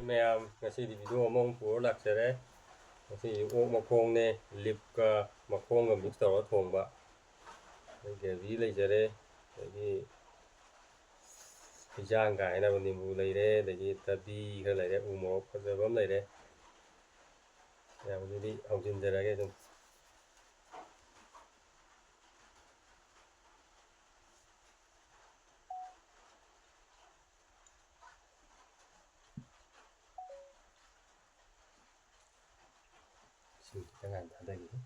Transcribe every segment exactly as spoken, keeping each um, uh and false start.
ꯃꯌꯥꯝ, ꯉꯁꯤꯗꯤ ꯚꯤꯗꯤꯑꯣ ꯑꯃꯃꯨꯛ ꯄꯨꯔ ꯂꯥꯛꯆꯔꯦ꯫ ꯉꯁꯤꯗꯤ ꯑꯣꯛ ꯃꯈꯣꯡꯅꯦ, ꯂꯤꯞꯀ ꯃꯈꯣꯡꯒ ꯃꯤꯛꯁ ꯇꯧꯔꯒ ꯊꯣꯡꯕ꯫ ꯑꯗꯩ ꯒ꯭ꯔꯦꯚꯤ ꯂꯩꯖꯔꯦ, ꯑꯗꯒꯤ ꯍꯤꯖꯥꯡꯒ ꯍꯥꯏꯅꯕ ꯅꯤꯝꯕꯨ ꯂꯩꯔꯦ, ꯑꯗꯒꯤ ꯊꯕꯤ ꯈꯔ ꯂꯩꯔꯦ, ꯎ ꯃꯣꯔꯣꯛ ꯐꯖꯕ ꯑꯃ ꯂꯩꯔꯦ꯫ ꯃꯌꯥꯝ, ꯑꯗꯨꯗꯤ ꯍꯧꯖꯤꯟꯖꯔꯒꯦ ꯑꯗꯨꯝ꯫ ꯏꯁꯤꯡ ꯈꯤꯇꯪ ꯍꯥꯟꯅ ꯊꯥꯗꯈꯤꯒꯦ꯫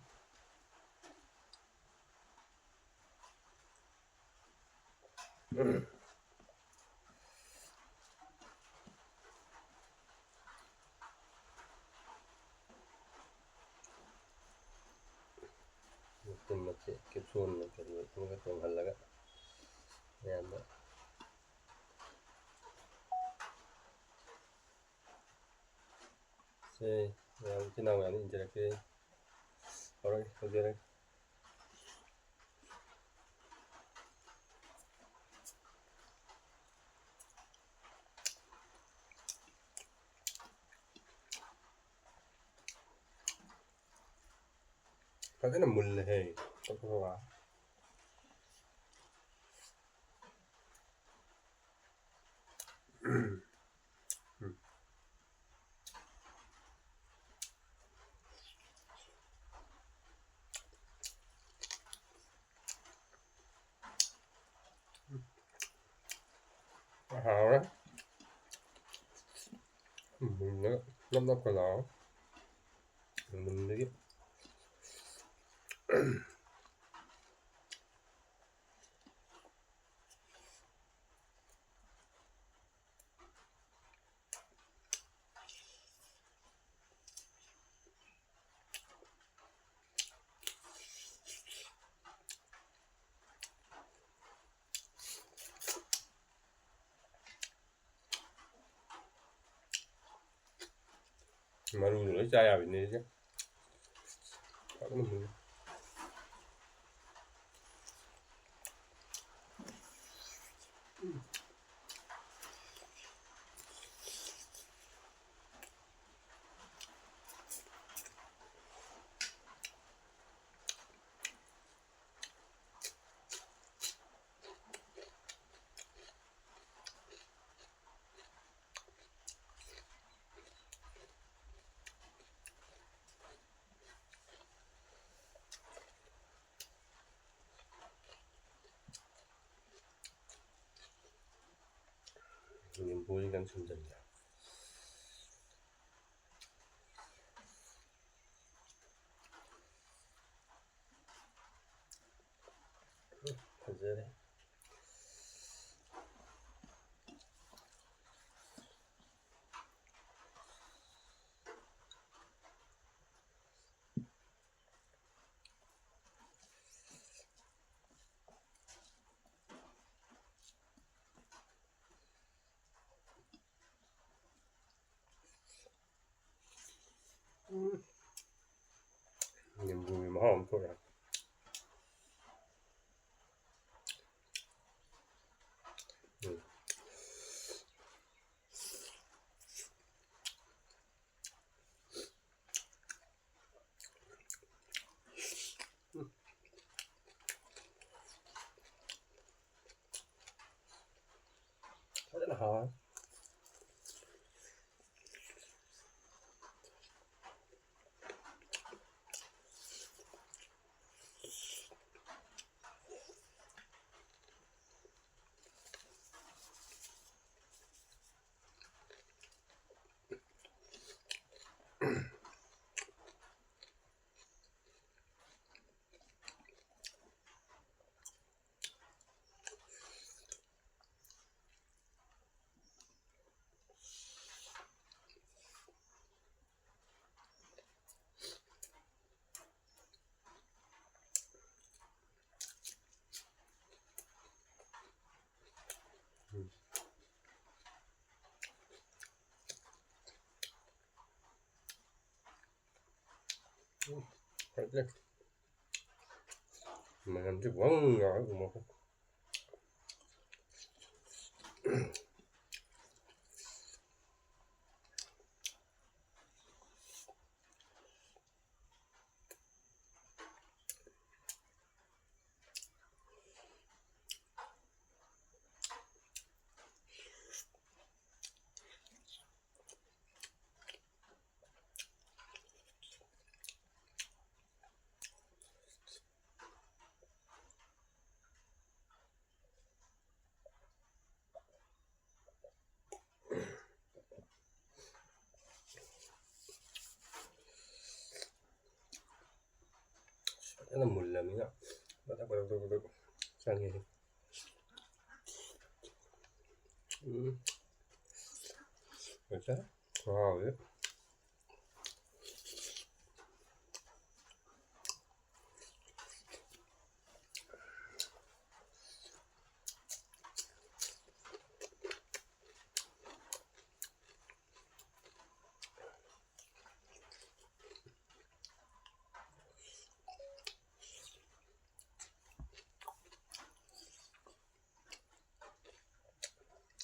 ꯃꯇꯨꯝ ꯃꯆꯦꯠ ꯀꯦꯞꯁꯨꯜꯅ ꯀꯔꯤ ꯑꯃꯒ ꯇꯣꯡꯍꯜꯂꯒ ꯃꯌꯥꯝꯗ꯫ ꯁꯦ, ꯃꯌꯥꯝ ꯏꯆꯤꯟ ꯏꯅꯥꯎ ꯃꯌꯥꯝꯗ ꯏꯟꯖꯔꯛꯀꯦ꯫ ꯍꯧꯔꯒꯦ, ꯍꯧꯖꯔꯒꯦ꯫ ꯐꯖꯅ ꯃꯨꯜꯂꯦꯍꯦ꯫ ꯎꯝ꯫ ꯍꯥꯎꯔꯦ꯫ ꯃꯨꯟꯗꯒ ꯅꯞ ꯅꯞꯀ ꯂꯥꯎꯔ꯫ ꯃꯨꯟꯕꯒꯤ꯫ ꯃꯔꯨꯗꯣ ꯂꯣꯏ ꯆꯥ ꯌꯥꯕꯅꯤꯅꯦ ꯁꯤꯁꯦ꯫ ꯐꯖꯅ ꯃꯨꯜꯂꯦ꯫ ꯃꯣꯏ ꯀꯟꯅ ꯁꯨꯝꯖꯜꯂꯦ꯫ ꯐꯖꯔꯦ꯫ ꯎꯝ꯫ ꯅꯤꯝꯕꯨꯒꯤ ꯃꯍꯥꯎ ꯑꯃ ꯊꯣꯛꯑꯦ꯫ ꯎꯝ꯫ ꯐꯖꯅ ꯍꯥꯎꯔꯦ꯫ ꯎꯝ, ꯐꯖꯩ꯫ ꯃꯅꯝꯁꯤ ꯋꯪ ꯂꯥꯎꯔ ꯎ ꯃꯣꯔꯣꯛ꯫ ꯐꯖꯅ ꯃꯨꯜꯂꯕꯅꯤꯅ ꯕꯗꯛ ꯕꯗꯛ ꯕꯗꯛ ꯕꯗꯛ ꯆꯪꯉꯦ꯫ ꯎꯝ꯫ ꯐꯖꯅ ꯍꯥꯎꯋꯦ꯫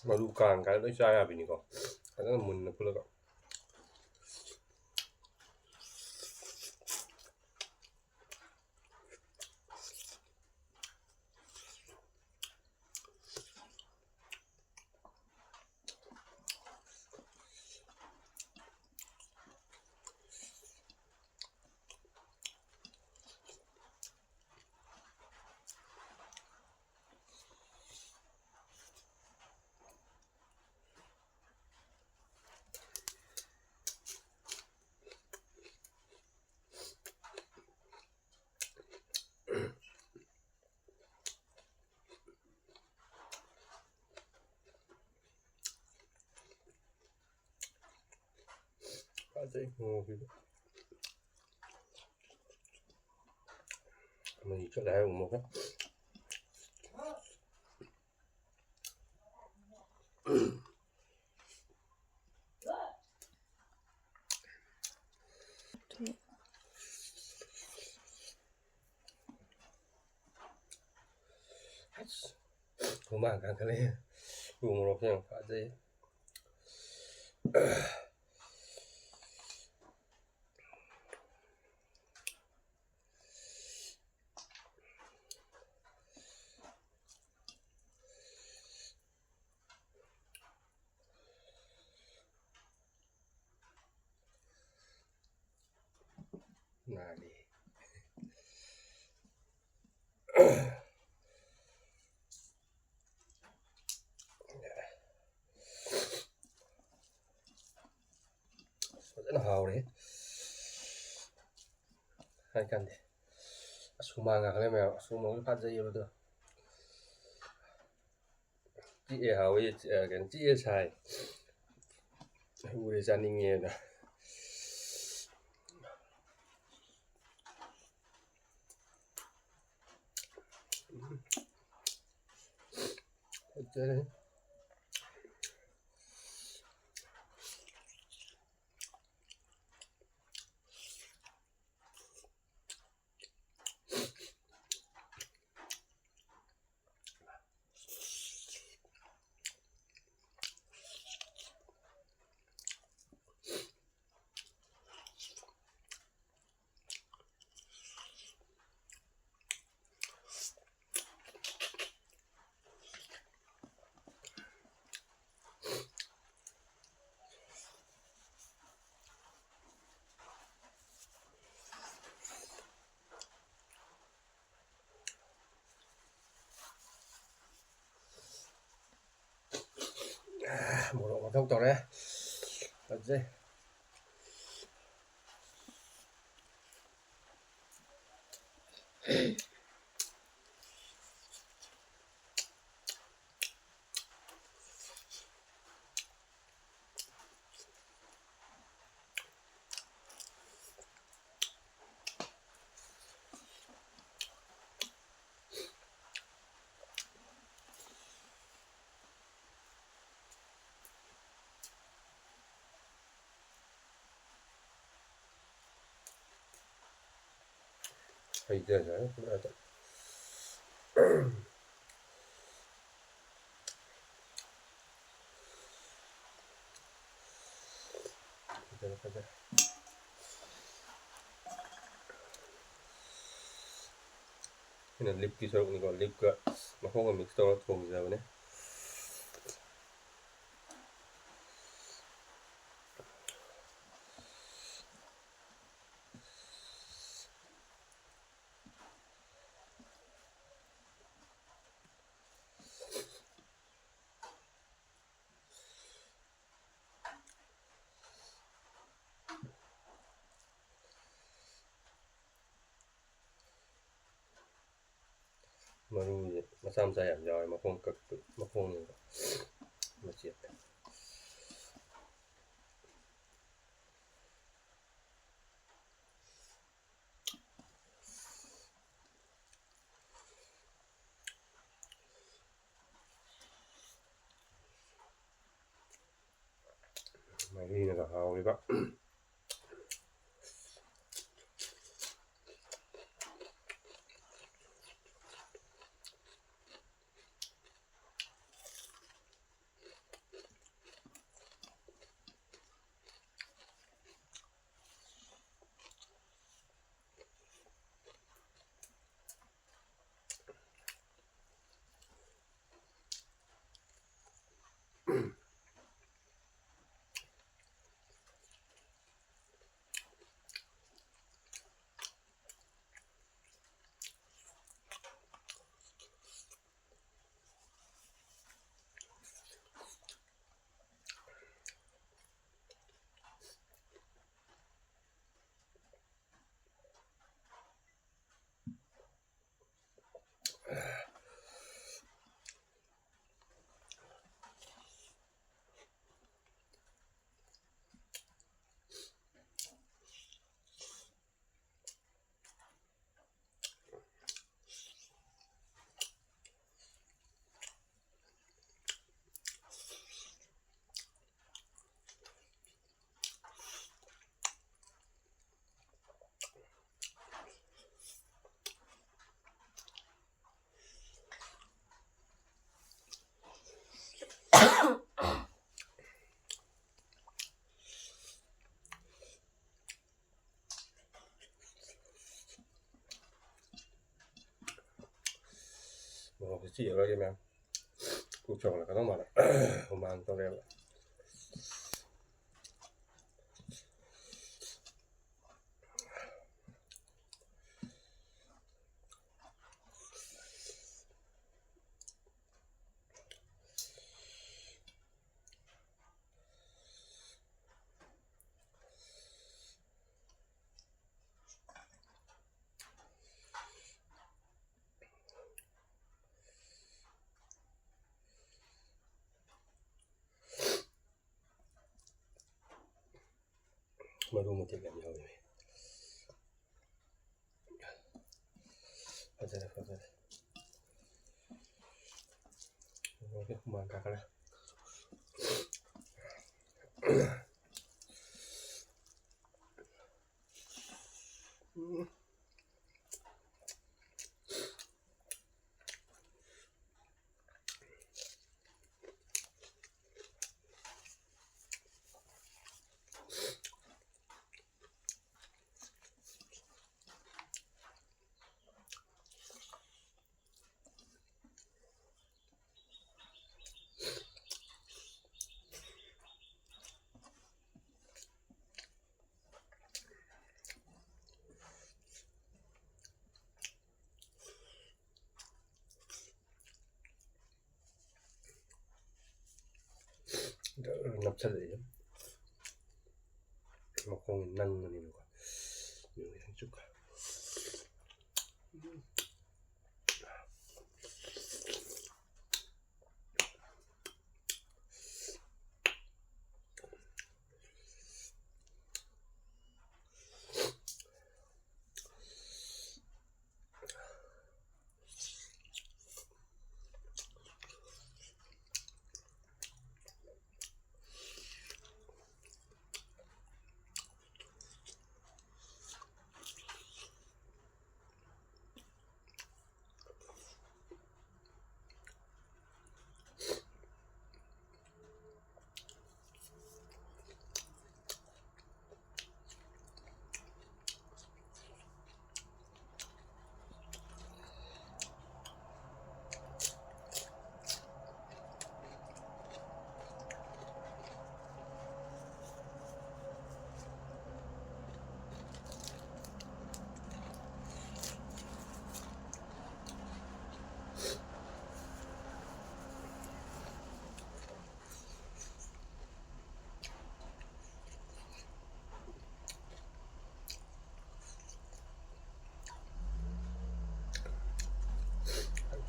ꯃꯔꯨ ꯀꯥꯡ ꯀꯥꯏꯅ ꯂꯣꯏ ꯆꯥ ꯌꯥꯕꯤꯅꯤꯀꯣ꯫ ꯐꯖꯅ ꯃꯨꯟꯅ ꯐꯨꯠꯂꯒ꯫ ꯐꯖꯩ ꯃꯣꯔꯣꯛꯁꯤꯁꯨ꯫ ꯃꯍꯤ ꯆꯠꯂꯦ ꯍꯥꯏꯕ ꯃꯣꯔꯣꯛꯁꯦ꯫ ꯑꯁ, ꯍꯨꯃꯥꯡ ꯀꯥꯡꯈꯠꯂꯛꯑꯦ꯫ ꯎ ꯃꯣꯔꯣꯛꯁꯦ ꯌꯥꯝ ꯐꯖꯩ꯫ ꯅꯥꯜꯂꯤ꯫ ꯐꯖꯅ ꯍꯥꯎꯔꯦ꯫ ꯍꯥꯏ ꯀꯥꯟꯗꯦ꯫ ꯑꯁ, ꯍꯨꯃꯥꯡ ꯉꯥꯛꯈ꯭ꯔꯦ ꯃꯌꯥꯝ꯫ ꯑꯁ, ꯍꯨꯃꯥꯡꯁꯨ ꯐꯥꯖꯩꯌꯦꯕ ꯑꯗꯣ꯫ ꯆꯤꯛꯑꯦ ꯍꯥꯎꯋꯦ, ꯆꯤ-, ꯑ, ꯀꯩꯅꯣ, ꯆꯤꯛꯑꯦ ꯁꯥꯏ꯫ ꯎꯔꯦ ꯆꯥꯅꯤꯡꯉꯦꯅ꯫ ꯐꯖꯔꯦ꯫ ꯃꯣꯔꯣꯛ ꯃꯊꯧ ꯇꯧꯔꯦ꯫ ꯐꯖꯩ꯫ ꯍꯩꯊꯖꯔꯦ ꯄꯨꯔꯥ꯫ ꯐꯖꯔꯦ, ꯐꯖꯔꯦ꯫ ꯑꯩꯅ ꯂꯤꯞꯀꯤ ꯁꯔꯨꯛꯅꯤꯀꯣ, ꯂꯤꯞꯀ ꯃꯈꯣꯡꯒ mix ꯇꯧꯔꯒ ꯊꯣꯡꯖꯕꯅꯦ꯫ ꯃꯔꯨꯁꯦ ꯃꯆꯥ ꯃꯆꯥ ꯌꯥꯝ ꯌꯥꯎꯋꯦ, ꯃꯈꯣꯡ ꯀꯛꯄ, ꯃꯈꯣꯡꯅꯦꯕ ꯃꯆꯦꯠ꯫ ꯃꯍꯤꯅꯒ ꯍꯥꯎꯔꯤꯕ꯫ ꯃꯣꯔꯣꯛꯁꯦ ꯆꯤꯛꯑꯔꯣꯏꯒꯦ ꯃꯌꯥꯝ꯫ ꯄꯨꯛ ꯆꯥꯎꯈꯠꯂꯛꯀꯗꯧ ꯃꯥꯜꯂꯦ꯫ ꯍꯨꯃꯥꯡ ꯊꯣꯛꯂꯛꯑꯦꯕ꯫ ꯃꯔꯨ ꯃꯇꯦꯛ ꯌꯥꯝ ꯌꯥꯎꯔꯝꯃꯦ꯫ ꯐꯖꯔꯦ, ꯐꯖꯔꯦ꯫ ꯂꯣꯏꯔꯦ, ꯍꯨꯃꯥꯡ ꯀꯥꯈꯠꯂꯦ꯫ ꯎꯝ꯫ ꯅꯞꯁꯜꯂꯛꯑꯦ꯫ ꯃꯈꯣꯡ ꯅꯪꯕꯅꯤꯅꯀꯣ꯫ ꯌꯦꯡꯉꯨ, ꯆꯨꯛꯀ꯫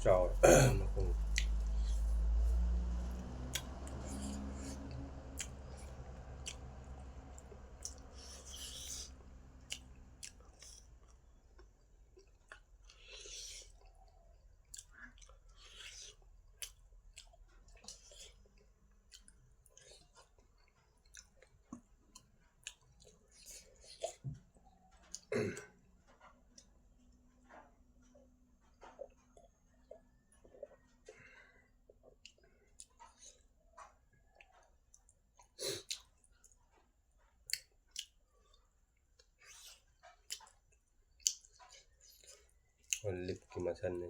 ꯆꯥꯎꯔꯦ ꯃꯈꯣꯡ꯫ ꯑꯣ, ꯂꯤꯞꯀꯤ ꯃꯁꯟꯅꯤ꯫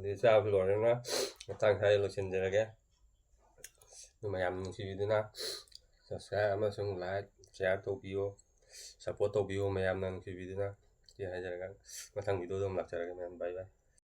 ꯑꯗꯨꯗꯤ ꯆꯥꯕꯁꯨ ꯂꯣꯏꯔꯦꯅ ꯃꯇꯥꯡ ꯁ꯭ꯋꯥꯏꯗ ꯂꯣꯏꯁꯤꯟꯖꯔꯒꯦ꯫ ꯑꯗꯨ ꯃꯌꯥꯝ ꯅꯨꯡꯁꯤꯕꯤꯗꯨꯅ subscribe ꯑꯃꯁꯨꯡ like, share ꯇꯧꯕꯤꯌꯨ, support ꯇꯧꯕꯤꯌꯨ ꯃꯌꯥꯝꯅ ꯅꯨꯡꯁꯤꯕꯤꯗꯨꯅ꯫ ꯁꯤ ꯍꯥꯏꯖꯔꯒ ꯃꯊꯪ video ꯗ ꯑꯃꯨꯛ ꯂꯥꯛꯆꯔꯒꯦ ꯃꯌꯥꯝ꯫ Bye bye꯫